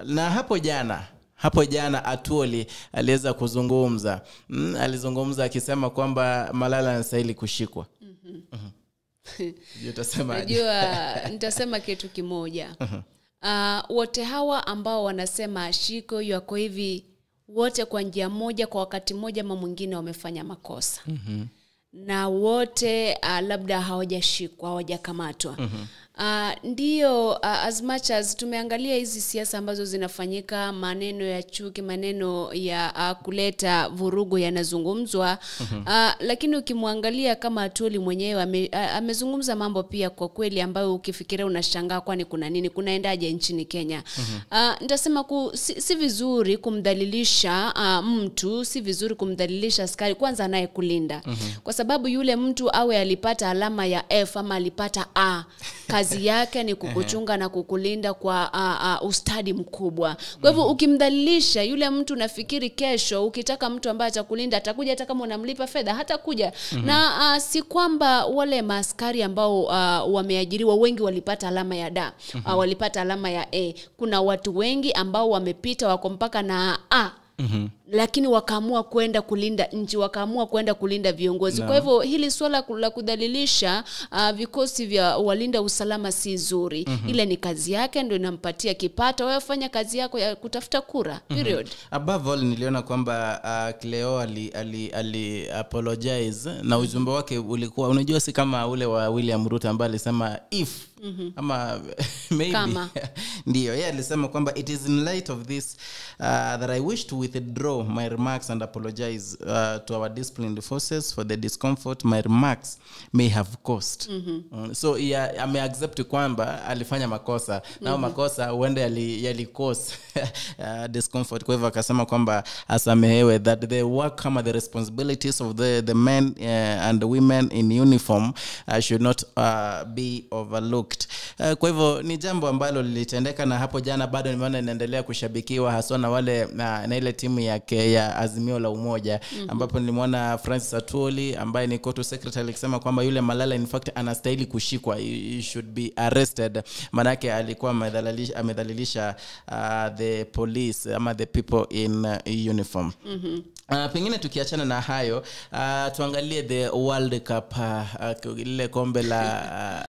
Na hapo jana Atwoli aliweza kuzungumza. Alizungumza akisema kwamba Malala anastahili kushikwa. Sijui utasemaje? Najua nitasema kitu kimoja. Wote hawa ambao wanasema ashikwe, yako hivi, wote kwa njia moja, kwa wakati mmoja ama mwingine, wamefanya makosa na wote labda hawajashikwa, hawajakamatwa. Ndio, as much as tumeangalia hizi siasa ambazo zinafanyika, maneno ya chuki, maneno ya kuleta vurugu yanazungumzwa, lakini ukimwangalia kama Atwoli mwenyewe amezungumza mambo pia kwa kweli ambayo ukifikiria unashangaa, kwani kuna nini, kunaendaje nchini Kenya? Nitasema si vizuri kumdhalilisha mtu, si vizuri kumdhalilisha askari kwanza anayekulinda, kwa sababu yule mtu awe alipata alama ya F ama alipata A, kazi yake ni kukuchunga na kukulinda kwa ustadi mkubwa. Kwa hivyo ukimdhalilisha yule mtu, nafikiri kesho ukitaka mtu ambaye atakulinda atakuja, hata kama unamlipa fedha hatakuja. Na si kwamba wale maaskari ambao wameajiriwa wengi walipata alama ya D, walipata alama ya A. Kuna watu wengi ambao wamepita, wako mpaka na A, lakini wakaamua kwenda kulinda nchi, wakaamua kwenda kulinda viongozi. Kwa hivyo hili swala la kudhalilisha vikosi vya walinda usalama si zuri. Ile ni kazi yake, ndio inampatia kipato. Wewe fanya kazi yako ya kutafuta kura, period. Above all, niliona kwamba Cleo ali apologize na ujumbe wake ulikuwa, unajua, si kama ule wa William Ruto ambaye alisema if ama maybe. Kama. Ndio, yeye alisema kwamba, "It is in light of this that I wish to withdraw my remarks and apologize to our disciplined forces for the discomfort my remarks may have caused." So yeah, ameaccept kwamba alifanya makosa na makosa huenda yali cause discomfort. Kwa hivyo akasema kwamba asamehewe, that the work kama the responsibilities of the men and women in uniform should not be overlooked. Kwa hivyo ni jambo ambalo lilitendeka, na hapo jana bado nimeona inaendelea kushabikiwa haswa na wale na ile timu yake ya Azimio la Umoja, ambapo nilimwona Francis Atwoli ambaye ni COTU secretary akisema kwamba yule Malala in fact anastahili kushikwa, he should be arrested, manake alikuwa amedhalilisha the police ama the people in uniform. Pengine tukiachana na hayo, tuangalie the World Cup, lile kombe la